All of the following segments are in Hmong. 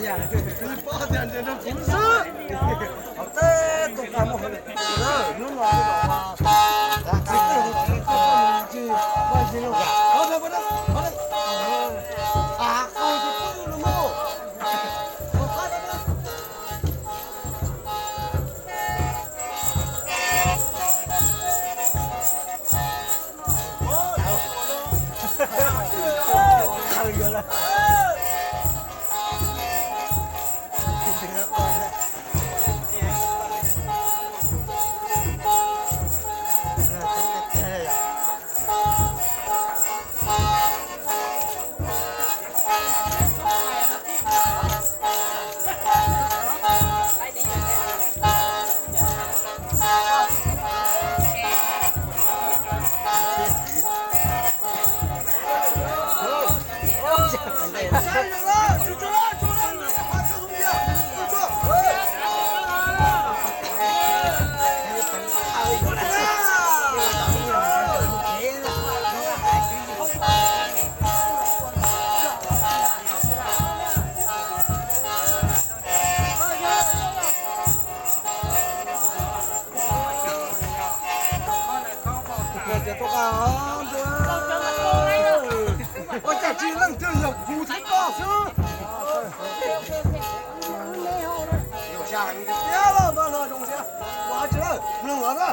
Yog, kuv paub tias ntshe rau kuv xwb. Qhov teb tus qab muaj hauj lwm, hnub no tsis, Ua cas tsis leej twg yog kuv thiab koj xwb? Tiab los mas los zoo thiab, ua tsis leej mloog los na.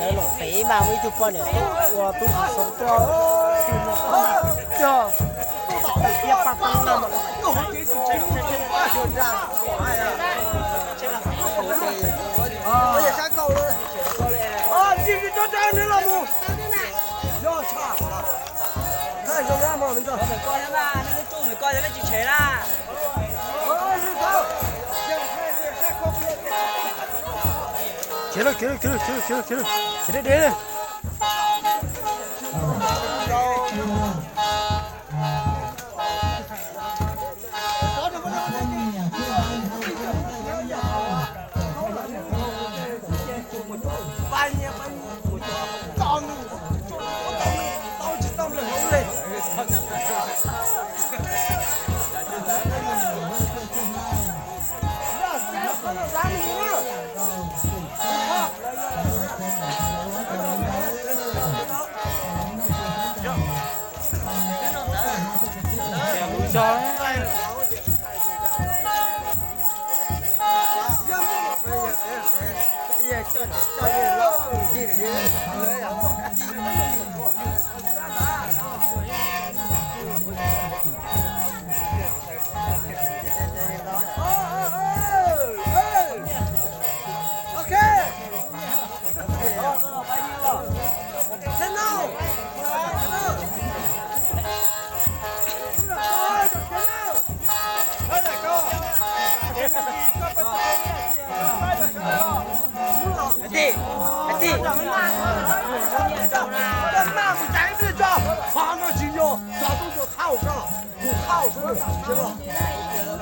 Lawv los pem mas muaj ib tug poj niam tub ua tub tsis xoo tuaj, cog tiab paj teeb no. Khiav lawm, khiav lawm, khiav lawm, khiav lawm, khiav lawm, khiav deb deb. Tim, tim, koj maj mus cas ib pliag tso, qhov no tsis yog, tso tub tso thauj. Nej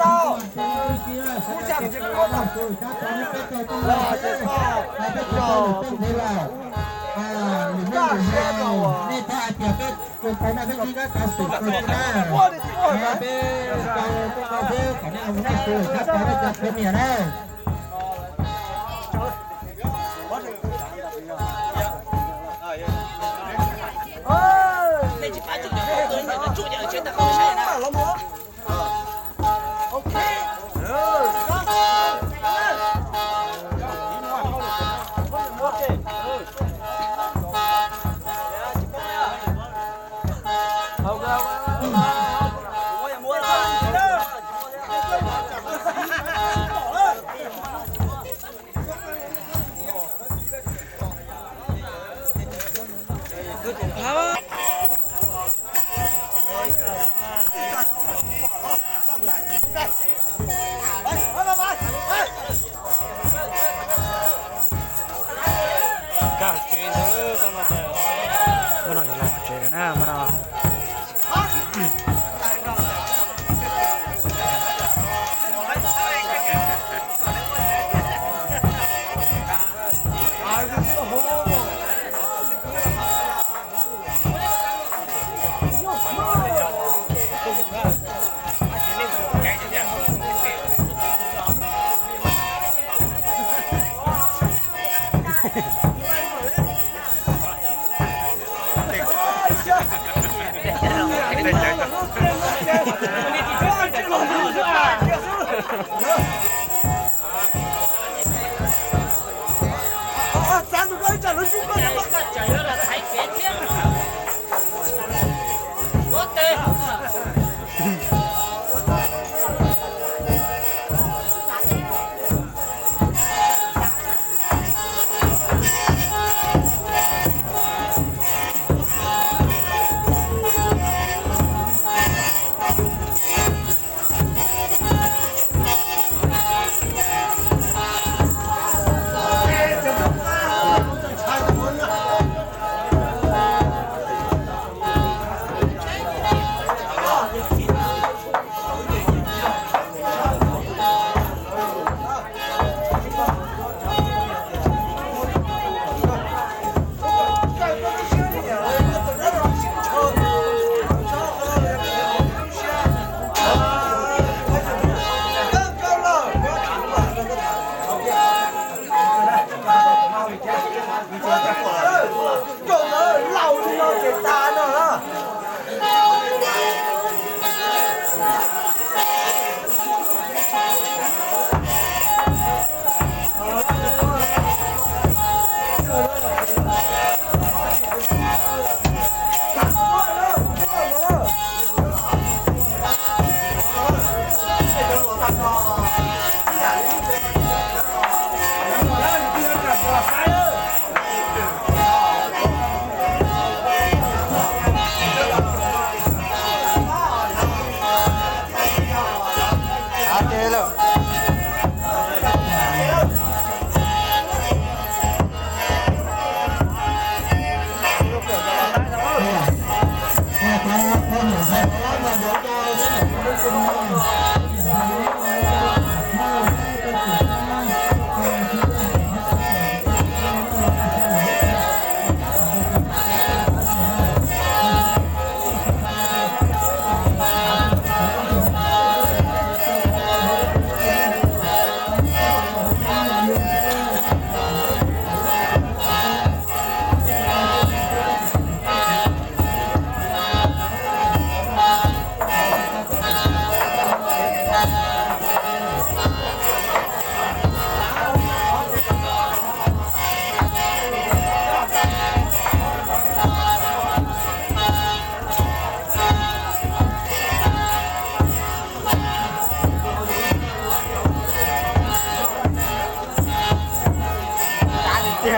thov hais tias peb tus tau no peb tsis nyob tau xwm tus na, peb tau tau peb kom nej mus noj su sab tod nej cov khwv niam na. Kag tsev ntawd, koj no ces, muab no yog los tsev lawm na, muab no. Tus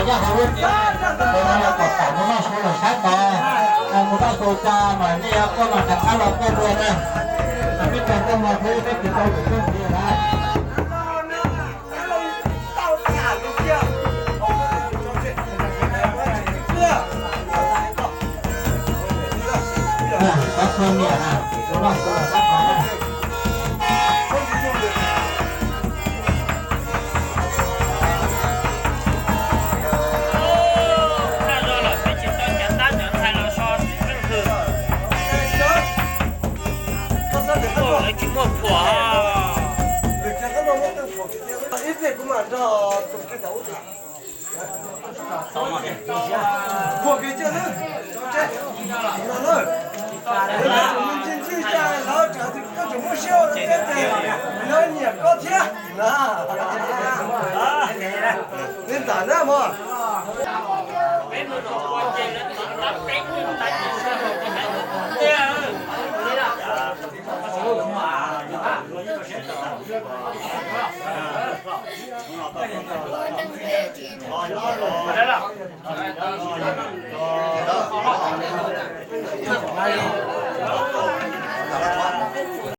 yog hauv lub tsev, tus no yog kom tawm mus noj su lawm sab tod, mus noj su tso mas nej yuav quaj mas rov qab los quaj dua na. Peb cov tuaj mus thiab peb tsis tau lwm tus li na. Cov poj niam na, mus noj su lawm sab tod na. Lawv tsis muaj phuam. Phuam kev cai na, tso tseg no na. Ntxim ntxim cas lawv tseem, koj tseem muab siab ua teb ces lawv nyiam koj thiab na. Li ntawd na mog.